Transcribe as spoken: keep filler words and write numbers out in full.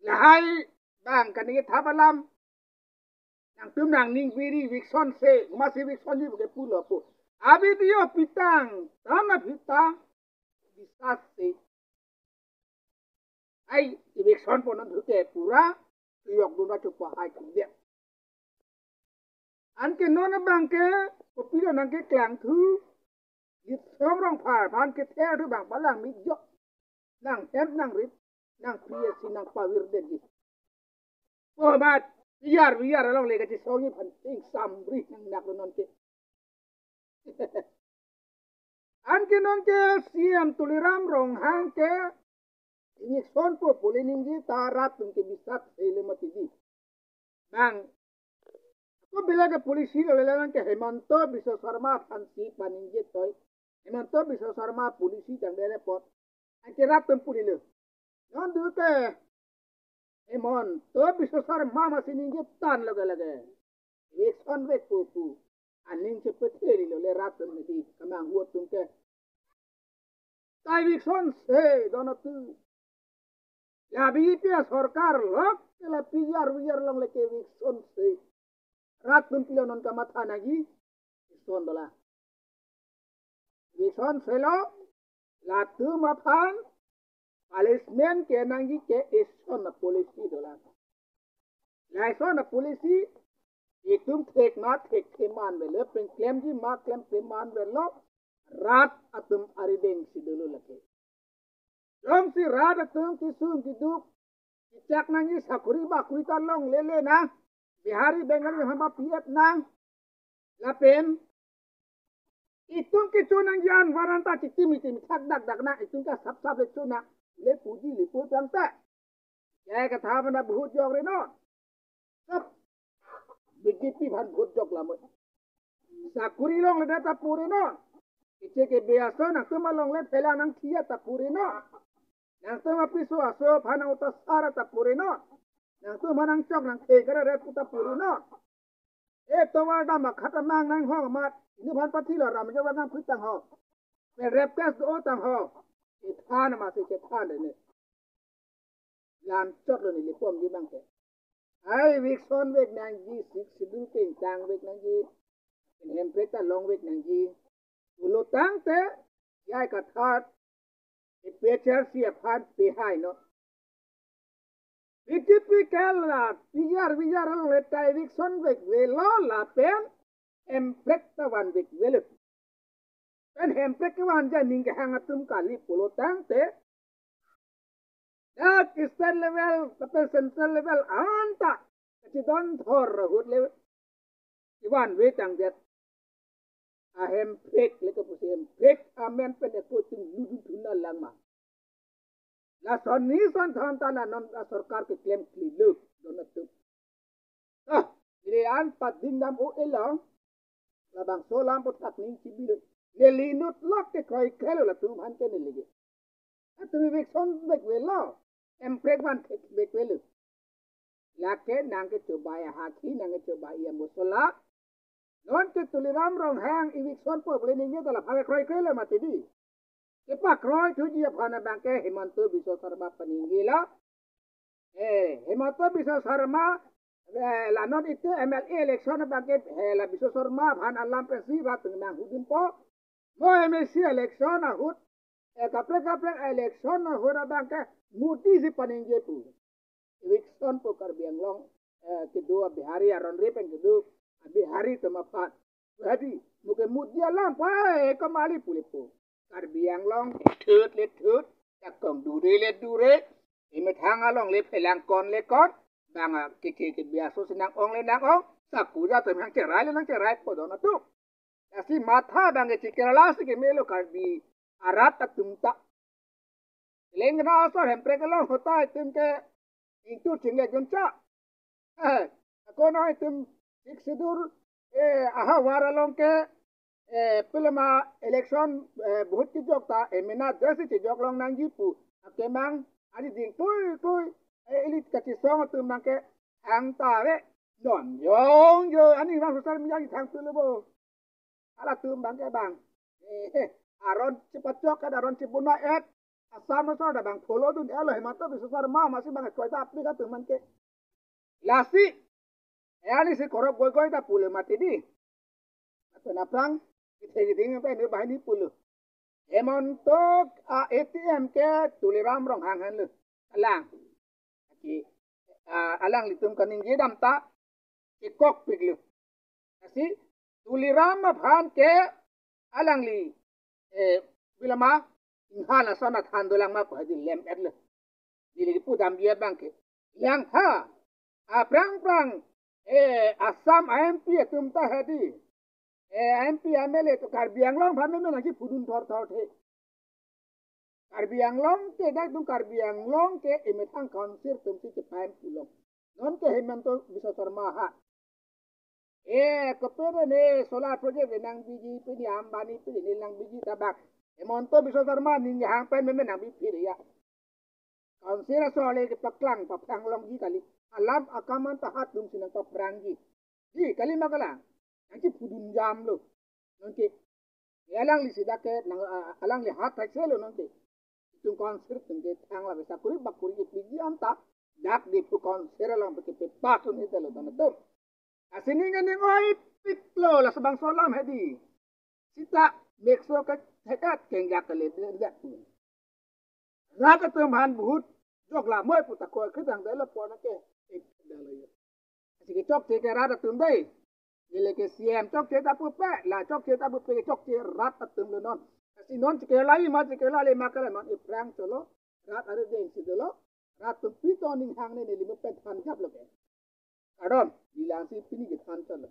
Lahai bang kaningje thap alam. Nangtum nangning biri eviction se, masi eviction ji ke pulo pu. Abi dio pitang, tana pita, bisas se. Ai, eviction po non thuke pura, tuyok dun ra chupa hai kudiak. Anke non abang ke, kopilo nangkeklang thu, Jitsong Rongphar aphan kether thu bang palang mi jo. Nang hem nang rit, nang P S C nang pavir den ji. Pomat, viyar viyar alongle kachesongji aphan ting samri nang nak non ke. Anke non ke C M Tuliram Ronghang ke eviction po pule ningje ta rat atum ke bisat hele mati di. Bang, ko bela ke policy lo lelang ke Himanta Biswa Sarma aphansi paningje toi. Himanta Biswa Sarma policy tang dele pot. Anke rat atum pulilo. Non du ke Himanta Biswa Sarma masi ningje tan lage lage. Eviction vek pu pu. Aning chepethelilo le rat atum mati kamang huo atum ke. Ta eviction se don atum. La B J P asorkar lok ke la piyar viyar alongle ke eviction se. Rat atum pilo non kamatha nangji. Eviction dola. Eviction selo latum aphan punishment kenangji ke eson apolicy dola. Lason apolicy itum thek ma thekthe ma an avelo, pen klemji ma klemthe ma an avelo, rat atum arideng si dolo lake. Jongsi rat atum kesung keduk, kechak nangji sakori bakori ta longle le nang, Bihari Bengali hamba piet nang, lapen itum kecho nangji an varan ta chitim chitim thak dak dak nang, itum ke sap sap le cho nang, le puji le pu tang ta. Ya katha mana vote jok re non. Sap B J P aphan vote jok lamoi. Sakori longle ta pu re non. Keche kebe aso nangtum alongle phelang nangthia ta pu re non. Nangtum apiso aso aphan nang uta sara ta pu re non. Nangtum aphan nangchok nangthe kara ret pu ta pu re non. E tovar dam akhat amang nanghong amat. Inut aphan pathilo ram jo bang phu tang ho. Pen rep kes do tang ho. Chethan masi chethan de ne. Lam chot lo neli pom ji bang ke. Ai eviction vek nangji, Sixth Schedule kengtang vek nangji. Pen hemprek ta long vek nangji. Pulo tangte, ya kathat, A P H L C aphan pehai non. B J P ke la piyar viyar le ta eviction vek avelo lapen hemprek ta van vek avelo. Pen hemprek kevan ja ning kehang atum kali pulo tangte, dak state level lapen central level anta kachidon thor ahut le kevan ve tang det. Ahemprek le kepusi hemprek amen pen eko atum ludu thuna lang ma. Lason ni son thon ta la non asorkar keklem klilo don atum. Ah, neli an pading dam o elong. Labangso alam puthak ning chibilo. Neli inut lok ke kroikre lo latum aphan ke neli ke. Atum eviction vek avelo. Hemprek van thek vek avelo. Lake nangkechobai ahakhi, nangkechobai amosola. Non ke Tuliram Ronghang eviction po pule ningje ta la phak kroikre lo mati di. Kepakroi thuji aphan abang ke Himanta Biswa Sarma paningje lo. Eh, Himanta Biswa Sarma, eh, la non itum M L A election abang ke, eh, la Biswa Sarma aphan alam pensi rat atum nang hudun po. Mo M A C election ahut, eh, kaprek kaprek election ahut abang ke Modi si paningje pu. Eviction po Karbi Anglong, eh, kedo a Bihari aron re pen kedo a Bihari atum aphan. Hadi, mo ke Modi alam pa, eh, kamali pu le po. Karbi Anglong, thut le thut, jakong dure le dure, imethang alongle phelang kon le kon, bang a keche kebi aso si nang-ong le nang-ong, saku ja atum nangcherai le nangcherai po don atum. Lasi matha bang ke chikera lasi kemelo Karbi arat atum ta. Leng kena asor hemprek along hota itum ke ingtur chingle guncha. Eh, ako na itum Sixth Schedule, eh, ahavar along ke, eh, pilema election, eh, vote kejok ta, eh, mena jasi kejok long nangji pu. Akemang, adi ding tui tui, eh, elit kachesong atum nang ke, ang ta ve, non jong jo, ani bang social media ni thang tu lebo. Halatum bang ke bang. Eh, aron chepachok kan aron chepuna et. Assam asor ta bang follow dun-elo Himanta Biswa Sarma, masi bang koita apni ka tuman ke. Lasi, eh, ani si Gaurav Gogoi ta pulo mati di. Atun aphrang, kithe kiding pen ni bahini pulo. Hemanta a-A T M ke Tuliram Ronghang henlo. Alang. Aki, ah, alanglitum kaningje dam ta, kekokpiklo. Lasi, Tuliram aphan ke alangli, eh, bilama, inghan ason athan dolang ma ko hadi lem-etlo. Neli kipu dam biya bang ke. Yang ha, aphrang phrang, eh, Assam M P atum ta hadi. Eh, M P M L A to Karbi Anglong aphan me nangji pudun thor thor the. Karbi Anglong ke dak tum Karbi Anglong ke emethang council atum si chepaim pulong. Non ke Himanta Biswa Sarma ha. Eh, kopere ne solar project ne nangbiji, pini Ambani pini ne nangbiji tabak. Himanta Biswa Sarma ning hang pen me nangbi phir ya. Council asor le kepaklang paphrang longji kali. Alam akam anta hatum si nangpaprangji. Di kali ma kalang. Nangji pudun jamlo. Nonke. Ya alangli sida ke nang, ah, alangli hat thak selo nonke. Itum council atum ke thang la sakuri bakuri kepiji anta. Dak Diphu council along pe kepasun hitelo tan atum. Lasi ning ning oi piklo, laso bangso alam hadi. Sita mekso ke thekat kengjak kali dia pun. Rat atum aphan bahut jok la moi puta ko kritang dai la pon ke. Ek dai la yo. Lasi kechokche ke rat atum dai. Neli ke C M chokche ta pupe, la chokche ta pupe, chokche rat atum lo non. Lasi non chike lai ma chike lai ma kala non iphrang cholo. Rat are deng si dolo. Rat atum pito ning hang ne neli me pen than japlo ke. Kardom, neli lang si pini kethan cholo.